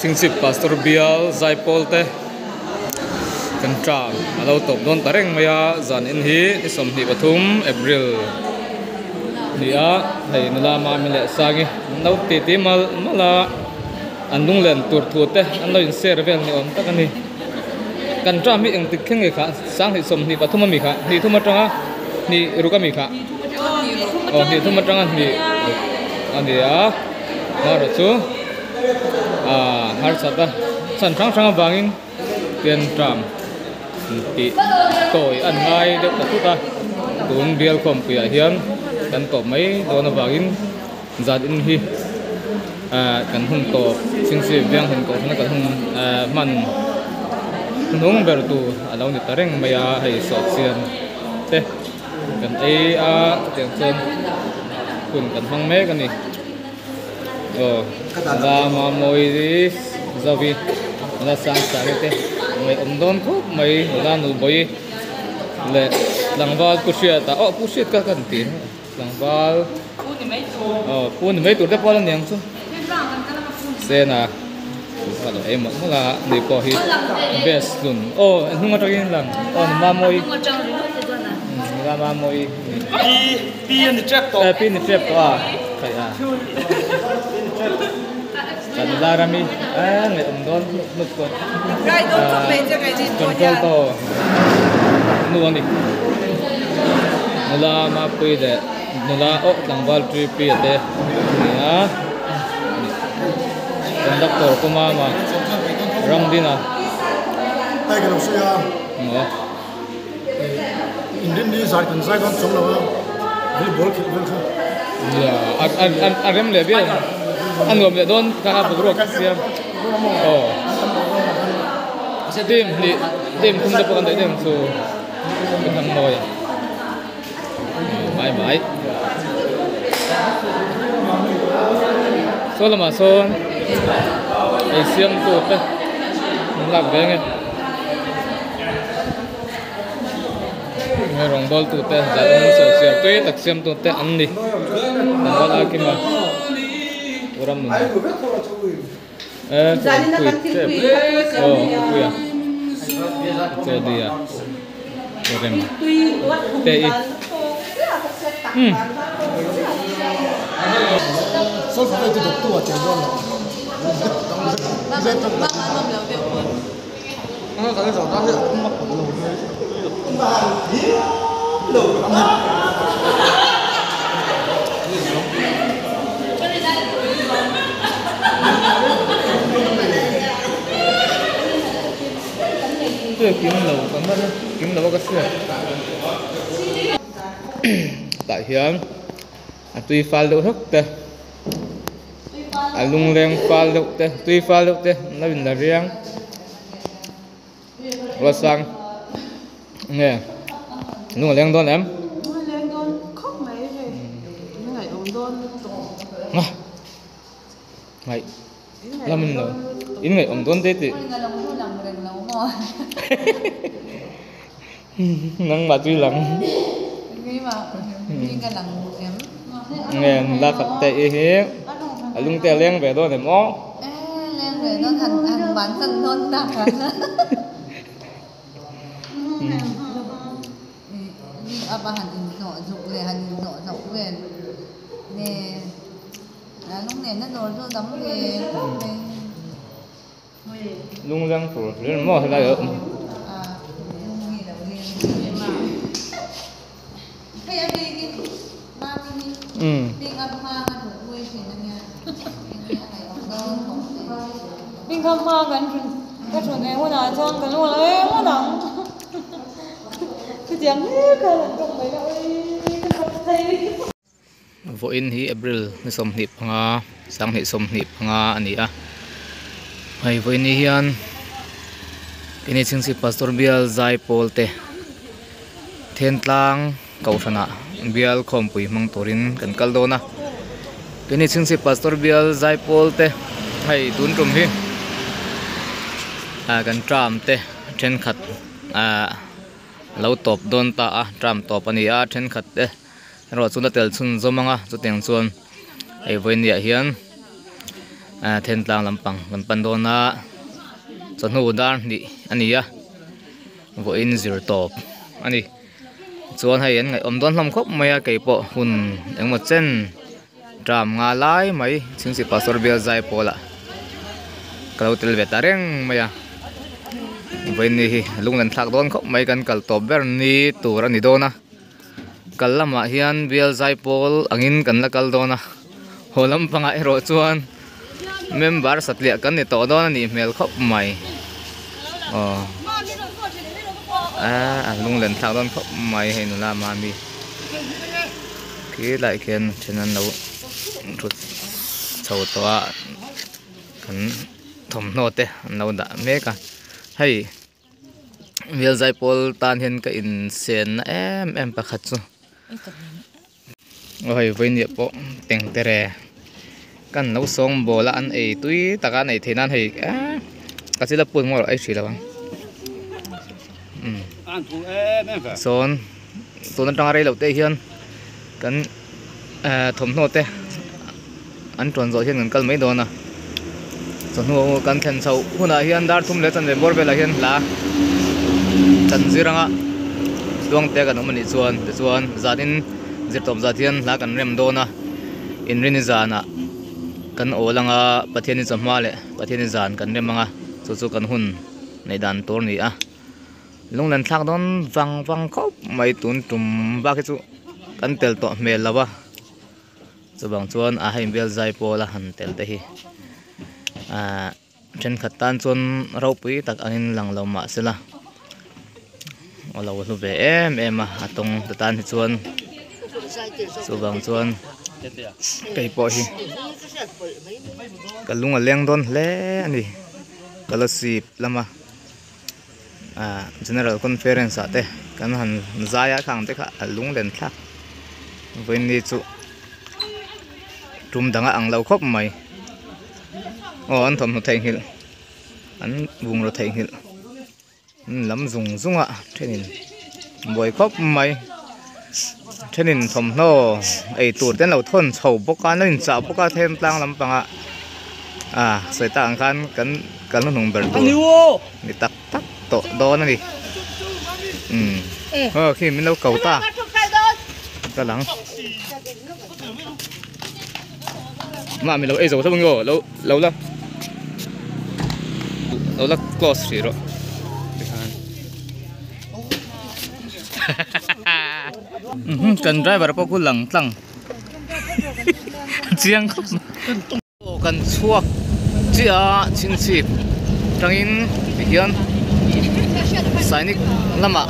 Chingchip Pastor Bial Zaipawl te kan tang a lo tawp dawn ta reng mai a zan in hi ni 23 April ni a hei nula mami leh sangi an lo ti ti malh malh a an lunglen tur thu te an lo in share vel ni awm tak a ni kan tram hi engtik thleng nge kha sanghnih 23 ami kha hnih thum atanga hnih ruk ami kha aw hnih thum atanga hnih ruk a ni a marawh chu ah harsat a chhan hrang hrang avangin pian tram tih tawi an ngai deuh ta thut a tun bial khawmpuiah hian kan tawp mai dawn avangin zan in hi ah kan hun tawp chhingchhip biang hun tawp na kan hun ah hman hnung ber tur a lo ni ta reng mai a hei sawhchian te kan ei a chutiang chuan hun kan hmang mek a ni. Aw Rama mawi zovi nula sang sang te ngaihawm dawn khawp mai nula nubawi leh tlangval pu hriata aw pu hriat ka kan ti tlangval aw pu ni mai tur te pawh a la niang chu sena a lo ei mawlh mawlh a ni pawh hi best hlun aw hnung atangin lang aw nula mawi nula mawi. Pi a ni tep tawh. Pi ni tep tawh a theih a. Kan la rami a ngaih awm dawn lut tawh. Rai dawn khawp mai che kai ni pawh hian. Control to nu ani. Nula mapui leh nula oh tlangval pi pi te ni a. Conductor Kumama Ramdina. Ai ka lo sawi a. Maw. Inrinni zai kan zai dawn chuang lo a, volleyball khelh vel kha. Nia, a rem leh viau ang, a nuam leh dawn kha a boruak siam. Aw. Team hnih, team thum te pawh kan daih daih ang chu ka thlang mawi a. Mai mai. Saw lamah sawn ei siamtu te an lak ve nge. Rawngbawl tute zahawm sawhchiar tui tak siam tute an ni tlangval a kima ram nun e pui tep aw pui a chaw dia rem te i um Kim lo kan hman a kim lo a ka hriat tah hian a tui fal deuh hlek te a lungleng fal deuh te tui fal deuh te an lo inla riang ruatsang nge lung a leng dawn em ngaih lam in lo in ngaih awm dawn te tih nangmah chu i lang nge nula khat te i hi a lung te a leng ve dawn em aw Lungleng tur hlir maw helai a awm. Vawiin hi April ni 25 2025 a ni a hei vawiin ni hian keini chhingchhip pastor bial zaipawl te thentlang kohhranah bial khawmpui hmang turin kan kal dawn a keini chhingchhip pastor bial zaipawl te hei tun tum hi ah kan tram te thenkhat ah lo tawp dawn ta a tram tawp a ni a thenkhat te. Erawh chuan a tel chhun zawm ang a chutiang chuan hei vawinia hian Thentlang lampang kan pan dawn a chawhnu dar hnih a ni a vawiin zir tawp a ni chuan hei an ngaihawm dawn hlawm khawp mai a keipawh hun engemaw chen tram nga lai mai chhingchhip pastor bial zai pawl ah ka lo tel ve ta reng mai a vawiin ni hi lunglen thlak dawn khawp mai kan kal tawp ber ni tur a ni dawn a. Kal lamah hian bial zai pawl angin kan la kal dawn a, haw lampangah erawh chuan member satliah kan ni tawh dawn a nih hmel khawp mai. Aw a lunglen thlak dawn khawp mai hei nula mami khi lai khian then an lo thut chho tawh a kan thawmhnaw te an lo dah mek a hei. Bial zaipawl tan hian ka insen na em em pakhat chu aw hei vawinia pawh tengtere kan lo sawng bawl a an ei tui taka an ei theih nan hei eee ka chil a put maw erawh ei hrih lo ang umm sawn tun atanga rei loh te hian kan ehh thawmhnaw te an tuan zawh hian kan kal mai dawn a chawhnu kan thlen chhoh hunah hian dar thum leh chanve bawr velah hian hla kan zir anga tluang te kan awm anih chuan tichuan zanin zirtawp zat hian hla kan rem dawn a inrini zanah kan awl anga Pathianin chawhma leh Pathianin zan kan rem anga chu chu kan hun neih dan tur a ni a. Lunglen thlak dawn vang vang khawp mai tun tum bak hi chu kan tel tawh hmel lo a chuvang chuan a hei bial zai pawl a han tel te hi ahh thenkhat tan chuan ropui tak angin lang lo mah se la a lo hlu ve em em a a tawng te tan hi chuan chuvang chuan keipawh hi ka lung a leng dawn hle a ni scholarship lama. Ahh general conference ah te kan han zai a khang te kha a lunglen thlak vawiin chu tum dang a ang lo khawp mai aw an thawmhnaw theihnghilh an bungraw theihnghilh an lam zung zung a thenin buai khawp mai thenin thawmhnaw ei tur te an lo thawn chho bawk a an lo inchah bawk a then tlang lampangah ah sawi tak ang khan kan kan hnuhnung ber tur ni tak tak tawh dawn a ni umm aw khi min lo ko ta ka lang mah min lo ei zo hlauh ang aw lo lo la lo la close hrih rawh tikhan kan driver pawh khu lang tlang chiang khawp mai. Aw kan chhuak chiah a chhingchhip tangin tihian Sainik lamah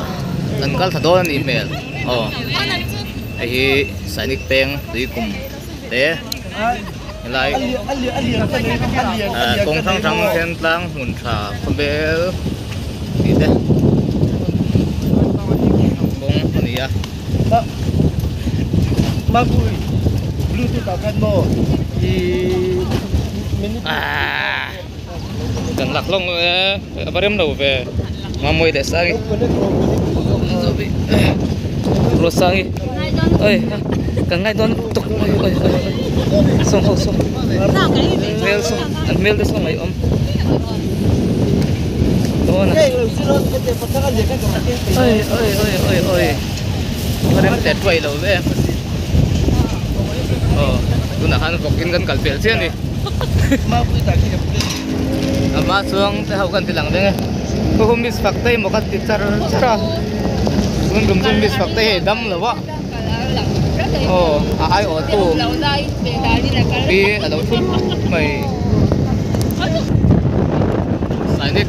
kan kal thla dawn a nih hmel aw hei hi Sainik peng tuikum te helai ah kawng hrang hrang then tlang hmun tha khawvel tih te kawng a ni a. Kan lak hlawng e a va rem lo ve Mamawii leh Sangi Ruatsangi oi kan ngai dawn tuk oi oi oi sawng ho saw hmel saw an hmel te saw ngaihawm dawn a oi oi oi oi oi. A rem teh tuai lo ve aw tunah khan vawk in kan kal pel chiah a ni a hma chuang te ho kan ti lang deng e khaw khaw miss fak te emaw ka ti char char a tun tum chu miss fak te hi a dam lo a aw a aiawh tu pi a lo thu mai sainik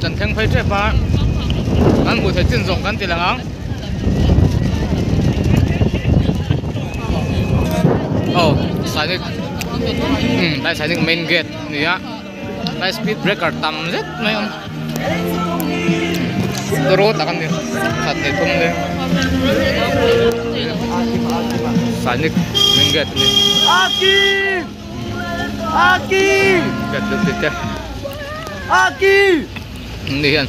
kan thleng phei tep a kan hmuh theih chin zawng kan ti lang ang. Aw Sainik umm tlai Sainik main gate a ni a tlai speed breaker tam zet mai a awm tawrawl tak a ni khat leh thum te Sainik main gate a ni gate te ni hian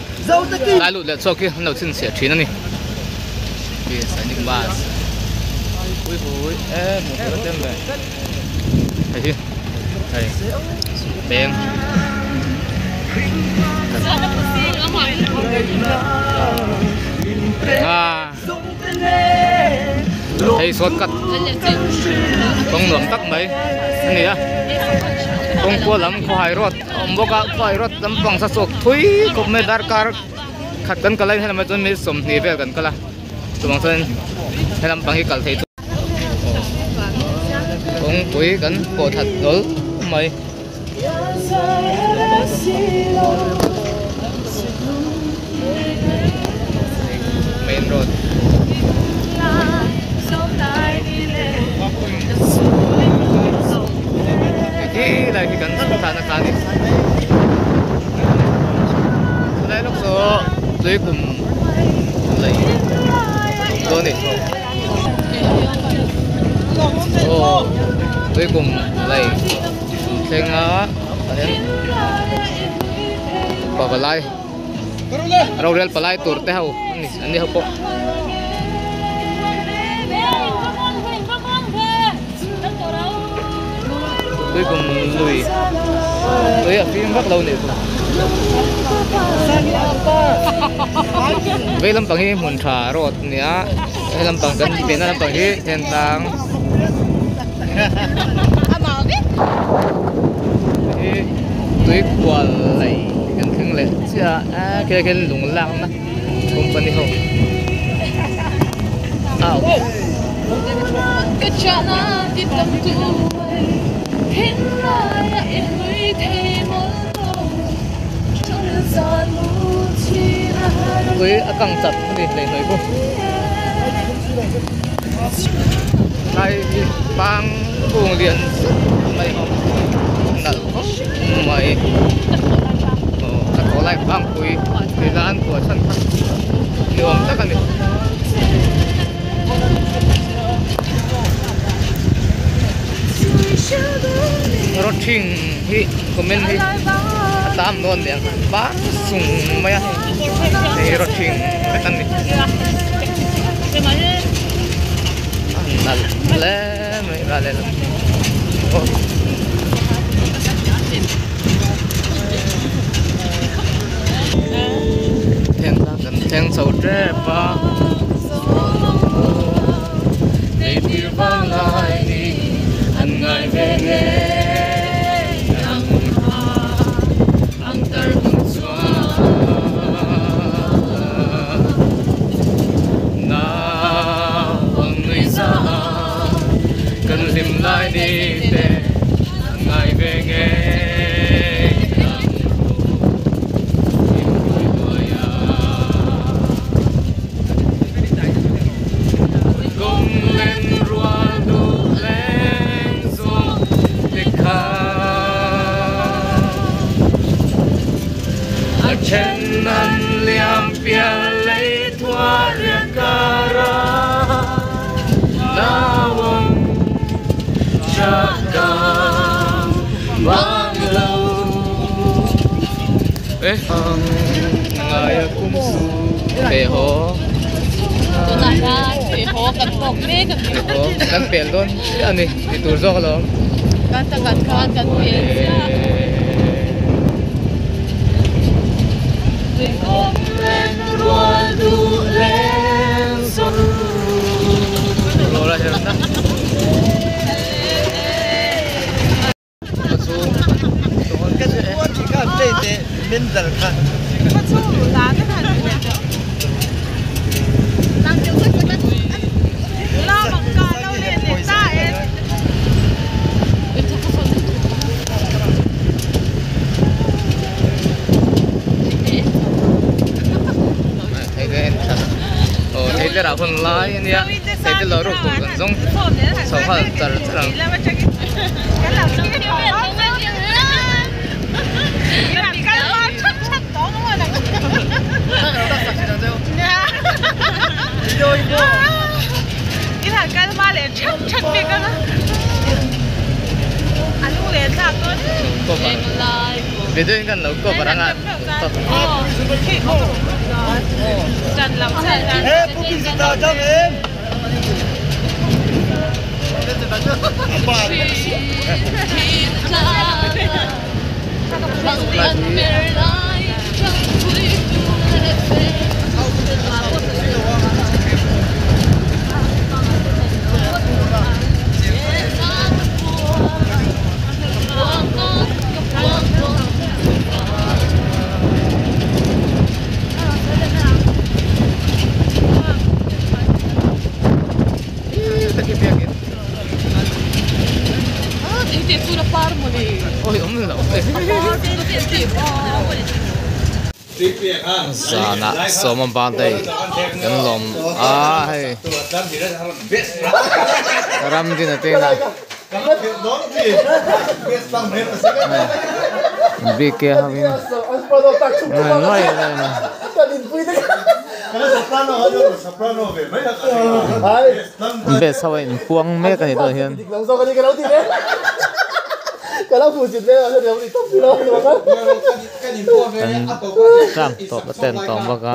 tlai lut leh chhuak hi an lo chhinchhiah thin a ni khi Sainik bus pui pui e hmuh tur a tlem ve hei hi hei. Peng à hei shortcut kawng nuam tak mai a ni a kawng kual lam khawhai road a awm bawk a khawhai road lampang sa chhuak thui khawp mai darkar khat kan kal a helamah chuan minute sawmhnih vel kan kal a chuvang chuan he lampang hi kal thei chu kawngpui kan pawh that hlawl mai. Main road khi lai khi kan thana kha ni lai lawk saw tui kum lei awm dawn ni aw tui kum lei thleng a tah hian pavalai rorel palai tur te ho ani an ni ho pawh. Tui kum lui tui a fim vak lo nih chu vei lampang hi hmun tha road a ni a he lampang kan piahna lampang hi thentlang hi tui kual lei kan thleng leh chiah a a khilaiah khian lung lakna company ho a awm. Tui a kang chat a ni hleihhnawih bawk. Lai hi pang kung lian zet mai a awm nalh khawp mai aw a thaw lai pangpui tih la an kuah chhan kha ni awm tak a ni. Rawthing hi comment hi a tam dawn aniang bang sung mai a hei rawthing vek an ni a nalh hle mai ral lehlam aw. Thleng chho tep a Leitir vang lai ni an ngai ve ngei ang ha ang tar hun chuan naupang nui za kan hlim lai ni te an ngai ve ngei ang Kan pel dawn chiah a ni ti tur zawk alawm. Kan takhat khan kan pel chiah. Hun lai a nia hei te lo ruk tur kan zawng chho nghal char char ang. Video in kan lo cover anga. Zanah sawma birthday kan lawm a hei ram din a tena bk ho in nuai nuai a best ho a inpuang mek a ni tunah hian. Kan tlang tawp a ten tawm bawk a.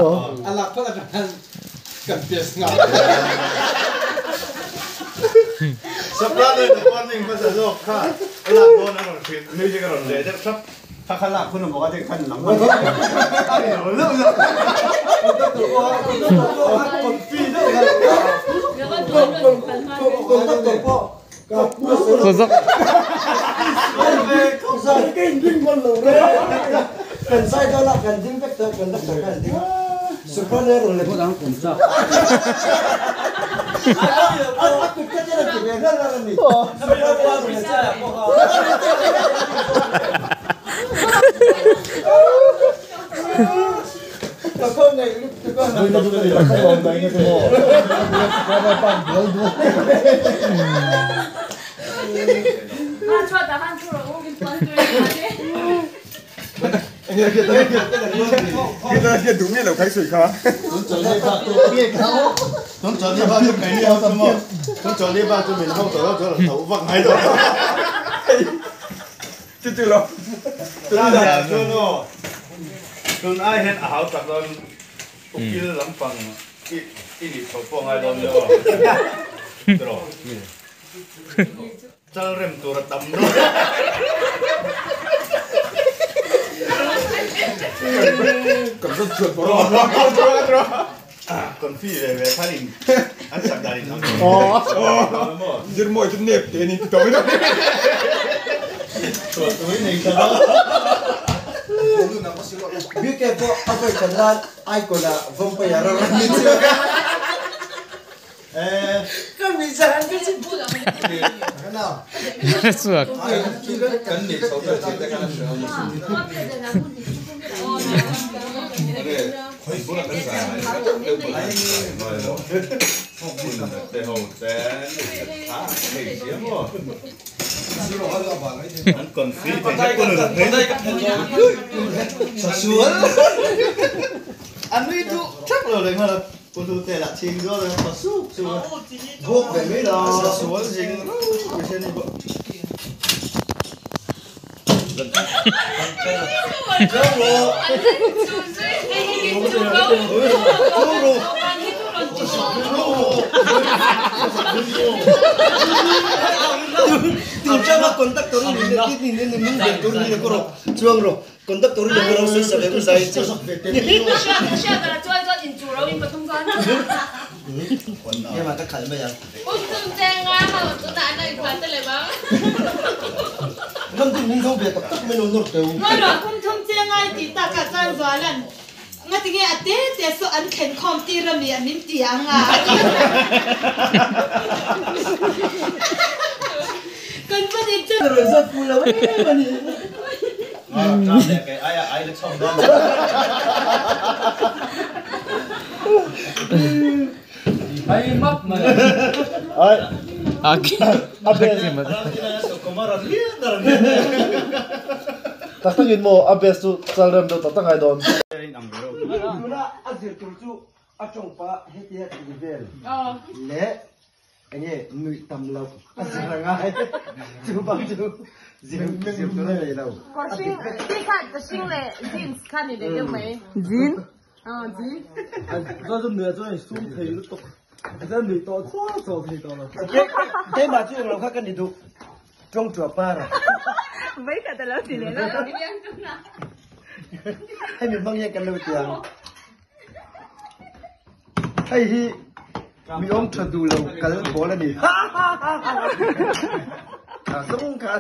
Tak takin maw a best chu chalrem deuh tak tak ngai dawn. Tuna a zir tur chu a tawng pa hetia tih vel leh enge nuih tam loh a zir a ngai chu bang chu zir zir tur a nei lo. Kawr hring t-shirt ka hring leh jeans kha ni leh deuh mai. Jean? Aw jean. Chuan chu nuih ah chuan sum thei lutuk. Chuan nuih tawh chuan chaw thei tawh lo. Keimah chu englo kha ka ni duh. Tawng tua para. Vai khat alo ti leh lo. Hei mi hmang hian kan lo ti ang. Hei hi mi awm tha duh lo kal pawl a ni. Ha ha ha ha. Kha zawng kha.